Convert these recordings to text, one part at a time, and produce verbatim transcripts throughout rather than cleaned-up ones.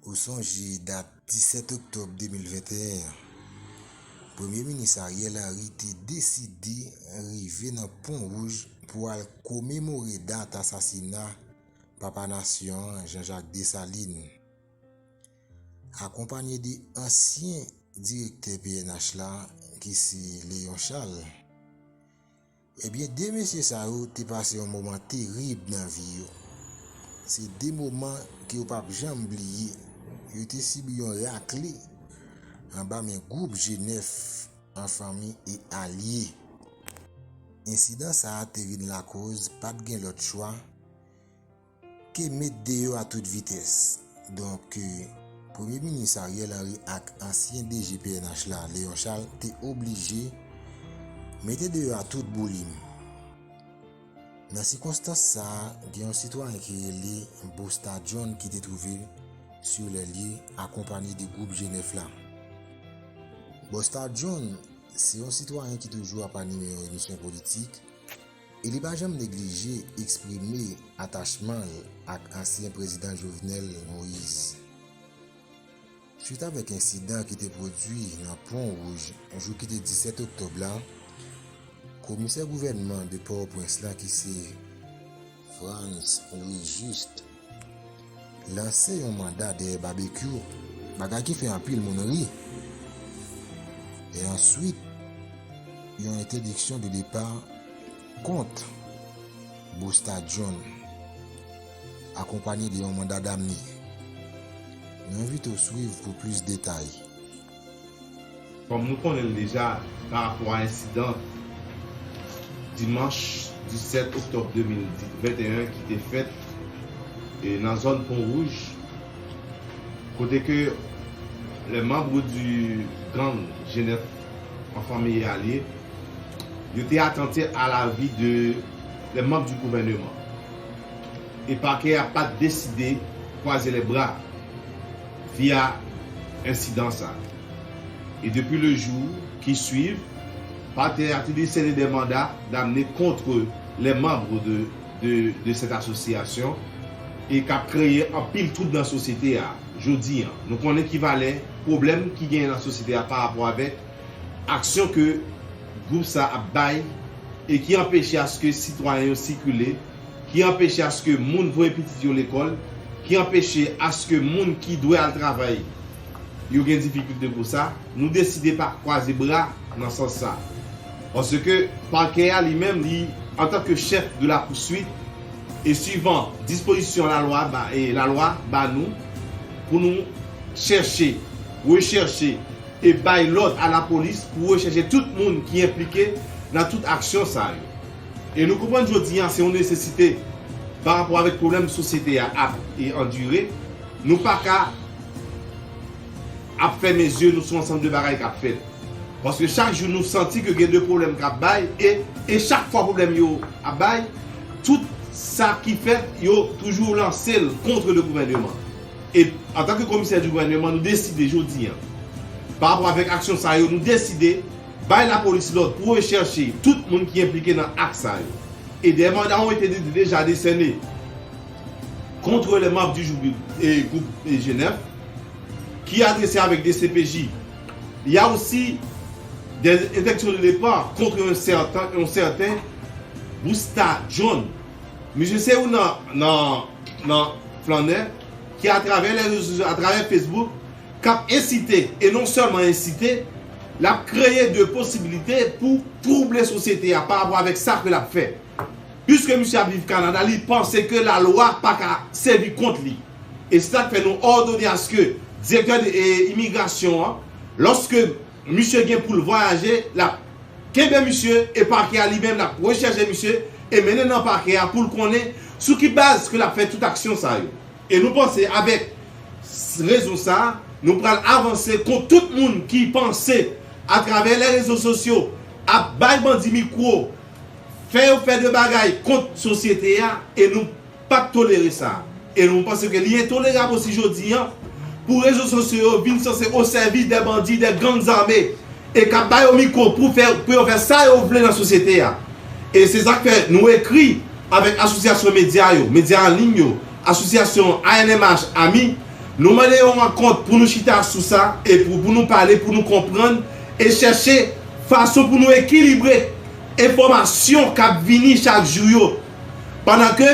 Ou sonje dat disèt oktòb de mil venteyen an, Premye Minis Ariel Henry te deside rive nan Pon Wouj pou al komemore dat asasina papa nasyon an, Jean Jacques Dessalines, akonpanye de ansyen direktè P N H la, ki se Léon Charles. Ebyen, de mesye sa yo te pase yon moman terib nan vi yo. Se de moman ke yo p ap janm bliye. Yo te sibi yon rakle anba men gwoup G nèf an fanmi e alye. Ensidan sa a te vin lakoz pa t gen lòt chwa ke met deyò a tout vitès. Donk, Premye Minis Ariel Henry ak ansyen D G P N H la, Léon Charles, te oblije mete deyò a tout boulim. Nan sikonstans sa a, gen yon sitwayen ki rele Busta John ki te twouve l sur les lieux akonpanye de gwoup G nèf la. Busta John se yon sitwayen ki toujou ap anime yon emisyon politik e li pa janm neglije eksprime atachman l ak ansyen prezidan Jovenel Moïse. Swit avèk ensidan ki te pwodui nan Pon Wouj jou ki te disèt oktòb la, komisè gouvènman de Pòtoprens la ki se Frantz Louis Juste lanse yon manda dèyè Babekyou, bagay ki fè anpil moun ri. E answit, yon entèdiksyon de depa kont Busta John, akonpanye de yon manda damne. Nou envite w swiv pou plis detay. Kòm nou konnen l deja, pa rapò a ensidan dimanch disèt oktòb de mil venteyen ki te fèt, e, nan zòn Pon Wouj, kote ke les membres du gang G nèf en famille et alliés, yo te attenté à la vie de les membres du gouvernement. E pakè a pa t deside kwaze les bras via ensidan sa. Et depuis le jour qui suivent, pakè a te desène des mandats d'amener contre les membres de, de, de cette association e k ap kreye anpil twoub nan sosyete a. Jodi a, nou konnen ki valè pwoblèm ki genyen nan sosyete a pa rapò avèk aksyon ke gwoup sa ap bay e ki anpeche aske sitwayen yo sikile, ki anpeche aske moun voye pitit yo lekòl, ki anpeche aske moun ki dwe al travay yo gen difikilte pou sa, nou deside pa kwaze bra nan sans sa. Paske pakè a li menm, li, antanke chèf de la pouswit, e swivan dispozisyon lalwa ba, e lalwa ba nou, pou nou chèche, rechèche e bay lòd a lapolis pou rechèche tout moun ki enplike nan tout aksyon sa yo. E nou konprann jodi a se yon nesesite pa rapò avèk pwoblèm sosyete a ap e andire. Nou pa ka ap fèmen zye nou sou ansanm de bagay k ap fèt. Paske chak jou nou santi ke gen de pwoblèm k ap bay, e, e chak fwa pwoblèm yo ap bay, tout sa ki fèt, yo toujou lanse l kont le gouvèneman. E antanke komisè di gouvèneman, nou deside jodi a, pa rapò avèk aksyon sa yo, nou deside bay lapolis lòd pou rechèche tout moun ki enplike nan ak sa yo. E des mandats ont été dé- déjà décernés contre les membres du jou- e, groupe e, G nèf, qui est adressé avec des C P J. Il y a aussi des interdictions de départ contre un certain, un certain Busta John. Misye se youn nan, nan, nan flannè ki atravè les réseaux sociaux, atravè Facebook, k ap ensite, e non sèlman ensite, l ap kreye de posibilite pou twouble sosyete a pa rapò avèk sa ke l ap fè. Piske misye ap viv Kanada, li panse ke lalwa pa ka sèvi kont li. E se sa k fè nou òdone aske direktè de, e, imigrasyon an, lòske misye gen pou l vwayaje, l ap kenbe misye e pakè a li menm l ap rechèche misye e mennen nan pakè a pou l konnen sou ki baz ke l ap fè tout aksyon sa yo. E nou panse avèk s- rezon sa a, nou pral avanse kont tout moun ki panse atravè les réseaux sociaux ap bay bandi mikwo, fè yo fè de bagay kont sosyete a, e nou p ap tolere sa. E nou panse ke li entolerab osi jodi a pou rezo sosyo yo vin sanse o sèvis de bandi, de gang zame, e k ap ba yo mikwo pou fè, pou yo fè sa yo vle nan sosyete a. E se sa k fè nou ekri avèk asosyasyon medya yo, medya an liy yo, asosyasyon A N M H, ami, Nou mande yon rankont pou nou chita sou sa e pou, pou nou pale, pou nou konprann e chèche fason pou nou ekilibre enfòmasyon k ap vini chak jou yo. Pandan ke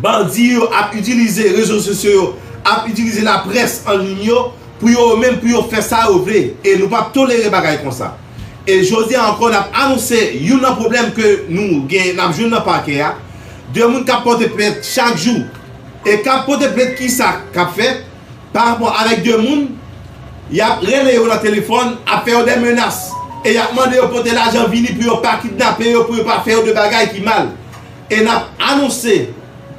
bandi yo ap itilize rezo sosyo yo, ap itilize laprès an liy yo pou yo menm, pou yo fè sa yo vle. E nou p ap tolere bagay konsa. E jodi a ankò, n ap anonse youn nan pwoblèm ke nou gen, n ap jwenn nan pakè a. De moun k ap pote plent chak jou. E k ap pote plent, ki sa k ap fèt? Pa rapò avèk de moun, y ap rele yo nan telefòn, ap fè yo de menas. E y ap mande yo pote lajan vini pou yo pa kidnape yo, pou yo pa fè yo de bagay ki mal. E n ap anonse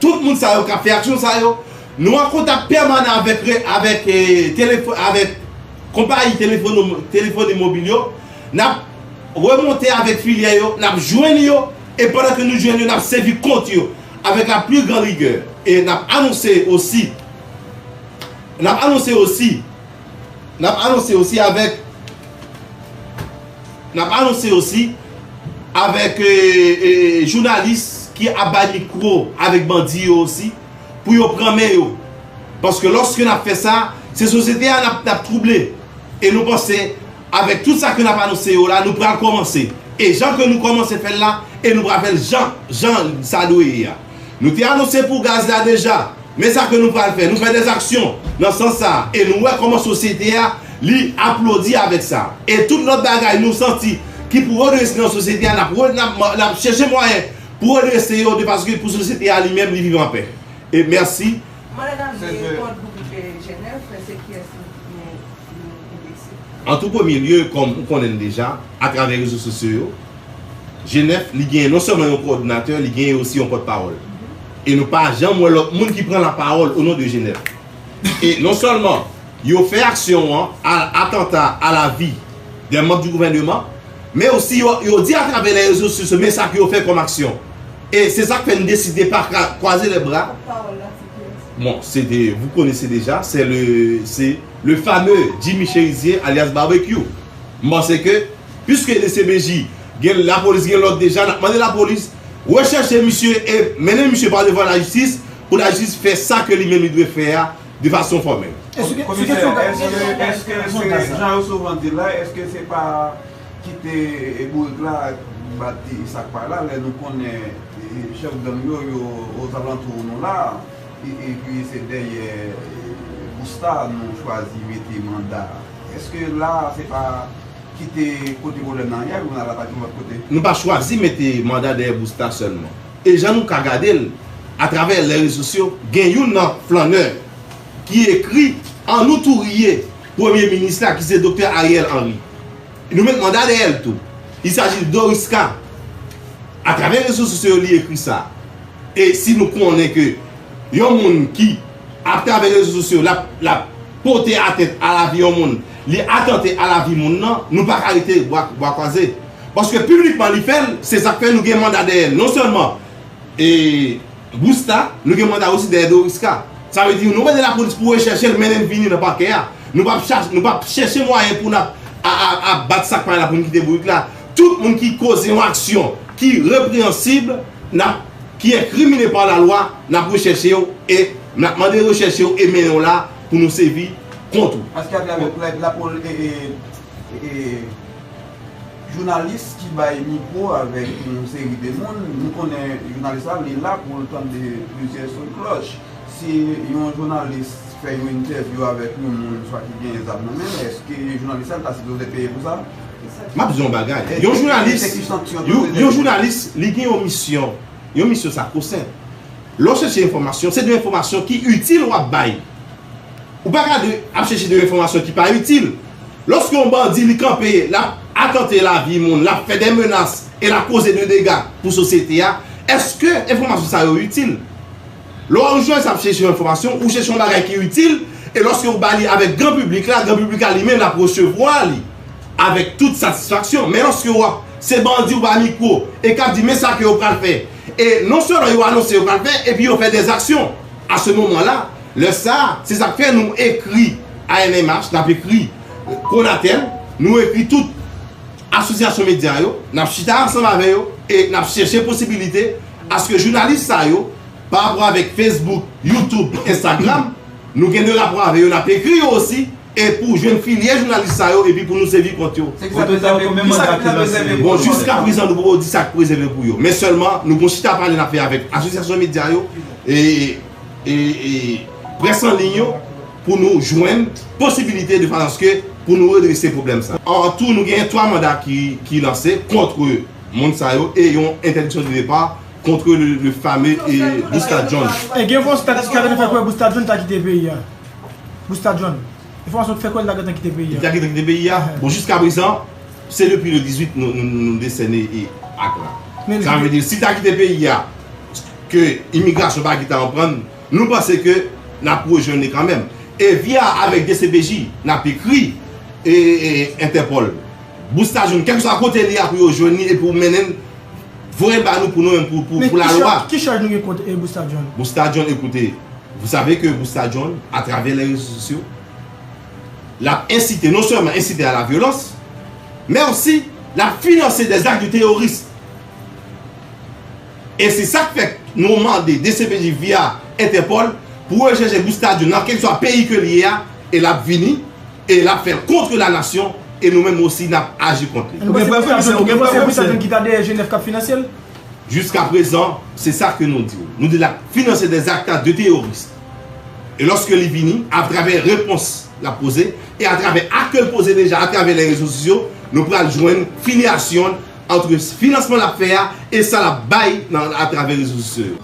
tout moun sa yo k ap fè aksyon sa yo, nou an kontak pèmanan avèk, re- avèk, eh, telefò- avèk konpayi telefòn, telefoni mobil yo, n ap remonte avèk filyè yo, n ap jwenn yo, e pandan ke nou jwenn yo, n ap sèvi kont yo avèk la pli gran rigè. E n ap anonse osi, n ap anonse osi, n ap anonse osi avèk, n ap anonse osi avèk, eh, eh, jounalis ki ap bay mikwo avèk bandi yo osi, pou yo pran men yo. Paske lòske n ap fè sa, se sosyete a n ap, n ap twouble. E nou panse, avèk tout sa ke n ap anonse yo la, nou pral kòmanse. E jan ke nou kòmanse fè l la, e nou pral fè l jan, jan sa dwe ye a. Nou te anonse pou gaz la deja. Men sa ke nou pral fè, nou fè dè aksyon nan sans sa a. E nou wè kòman sosyete a, li aplodi avèk sa. E tout lòt bagay nou santi ki pou redrese nan sosyete a, n ap re- n ap, n ap chèche mwayen pou redrese yo, de fason ke pou sosyete a li menm, li viv anpè. E mèsi. Mwen nan vi kòd gwoup G nèf, se kiyès nou, nou, nou endekse? An tou premye lye, kòm ou konnen l deja, atravè rezo sosyo yo, G nèf, li genyen non sèlman yon kowòdinatè, li genyen osi yon pòtpawòl. E nou pa janm wè lòt moun ki pran lapawòl o non de G nèf. E non sèlman yo fè aksyon an, a- atanta a la vi dè manm di gouvèneman, men osi yo, yo di atravè lè rezo sosyo, men sa ke yo fè kòm aksyon. E se sa k fè n deside pa kwa- kwaze lè bra. Bon, se de, vous connaissez déjà, c'est le, c'est le fameux Jimmy Chérizier, alias Barbecue. M panse ke, piske D C P J gen, lapolis gen lòd deja, n ap mande lapolis rechèche misye e mennen misye pa devan lajistis, pou lajistis fè sa ke li menm li dwe fè a de fason fòmèl. Komisè, èske, èske se, jan yo souvan di la, èske se pa kite bourik la bat sa k pa la, lè nou konnen, e, chèf gang yo, yo ozalantou nou la, e, epi se dèyè, e, Busta nou chwazi mete manda? Èske la, se pa kite kote pwoblèm nan ye, pou n al atake yon lòt kote? Nou pa chwazi mete manda dèyè Busta sèlman. E jan nou ka gade l, atravè lè rezo sosyo, gen youn nan flannè ki ekri, "An nou tou riye Premye Minis la," ki se Doktè Ariel Henry. Nou met manda dèyè l tou. Il s'agit de Dorisca. Atravè rezo sosyo yo, li ekri sa. E si nou konnen ke yon moun ki, atravè rezo sosyo, l ap, l ap pote atent a lavi yon moun, li atante a lavi moun nan, nou pa ka rete bwa, bwa kwaze. Paske piblikman li fè l, se sa k fè nou gen manda dèyè l. Non sèlman, e, Busta, nou gen manda osi dèyè Dorisca. Sa vle di, nou mande lapolis pou recherche l, mennen l vini nan pakè a. Nou p ap chache, nou p ap chèche mwayen pou n ap, a, a, a bat sa k pa la pou n kite bourik la. Tout moun ki koze yon aksyon ki repreyansib, n ap, ki enkrimine pa lalwa, n ap rechèche yo e n ap mande rechèche yo e mennen yo la pou nou sèvi kont ou. Paske atravè la, la, e, e, e, jounalis ki bay mikwo avèk yon seri de moun, nou konnen jounalis la, li la pou l tande plizyè son klòch. Si yon jounalis fè yon entèvyou avèk yon moun, swa ki gen zam nan men l, èske jounalis la ta sipoze peye pou sa? M ap di yon bagay. Yon jounalis, yon, yon jounalis, li gen yon misyon, yon misyon sakwosen. Lè w chèche enfòmasyon, se de enfòmasyon ki itil w ap bay. Ou pa ka de, ap chèche de enfòmasyon ki pa itil. Lòske yon bandi, li kanpe, l ap atante lavi moun, l ap fè de menas, e l ap koze de dega pou sosyete a, èske enfòmasyon sa yo itil? Lè yon jounalis ap chèche yon enfòmasyon, ou chèche yon bagay ki itil, e lòske ou ba li avèk gran piblik la, gran piblik la li menm l ap resevwa li avèk tout satisfaksyon. Men lòske w ap, se bandi ou ba mikwo, e k ap di, "Men sa ke yo pral fè." E non sèlman yo anonse yo pral fè, epi yo fè dèzaksyon. A se moman la, lè sa, se sa k fè nou ekri A N M H, n ap ekri Konatel, nou ekri tout asosyasyon medya yo, n ap chita ansanm avè yo, e n ap chèche posibilite aske jounalis sa yo, pa rapò avèk Facebook, YouTube, Instagram, Nou gen de rapò avè yo, n ap ekri yo osi, e pou jwenn filyè jounalis sa yo, epi pou nou sèvi kont yo. Se ki sa k prezève pou yo? Bon, jiska prezan, nou poko di sa k prezève pou yo. Men sèlman, nou gon chita pale n ap fè avèk asosyasyon medya yo, e, e, e près an liy yo, pou nou jwenn posibilite de fason ke pou nou redrese pwoblèm sa. An tou, nou gen twa manda ki, ki lanse kont moun sa yo e yon entèdiksyon de depa kont le, le fameux e Busta John. E gen yon statistik ki ap fè kwè Busta John ta kite peyi a. Busta John. Enfòmasyon ki fè kwè l ta gentan kite peyi a. Li ta gentan kite peyi a. Bon, jiska prezan, se depi le dizuit nou, nou, nou, nou desène e ak la. Sa vle di, si ta kite peyi a, ke imigrasyon pa gentan reprann, nou panse ke n ap rejwenn li kanmenm. E via avèk D C P J, n ap ekri e, e Entèpòl. Busta John, kèlkeswa kote li a pou yo jwenn li e pou mennen l, voye l ba nou pou nou menm, pou, pou, pou lalwa. Men ki chaj nou gen kont e Busta John? Busta John, écoutez, vous savez que Busta John, à travers les réseaux sociaux, l ap ensite, non sèlman ensite à la violence, men osi l ap finanse des actes de terrorisme. E se sa k fè nou mande D C P J via Entèpòl pou rechèche Busta John nan kèlkeswa peyi ke li ye a, e l ap vini, e l ap fè l kont la nasyon, e nou menm osi n ap aji kont li. Ou gen prèv, komisè, ou gen prèv, komisè? Busta John ki ta dèyè G nèf k ap finanse l? Jiska prezan, se sa ke nou di w. Nou di l ap finanse des actes de terrorisme. E lòske li vini, atravè repons l ap poze, e atravè ak ke l poze deja atravè les réseaux sociaux, nou pral jwenn filyasyon l ant finansman l ap fè a e sa l ap bay nan, atravè rezo sosyo yo.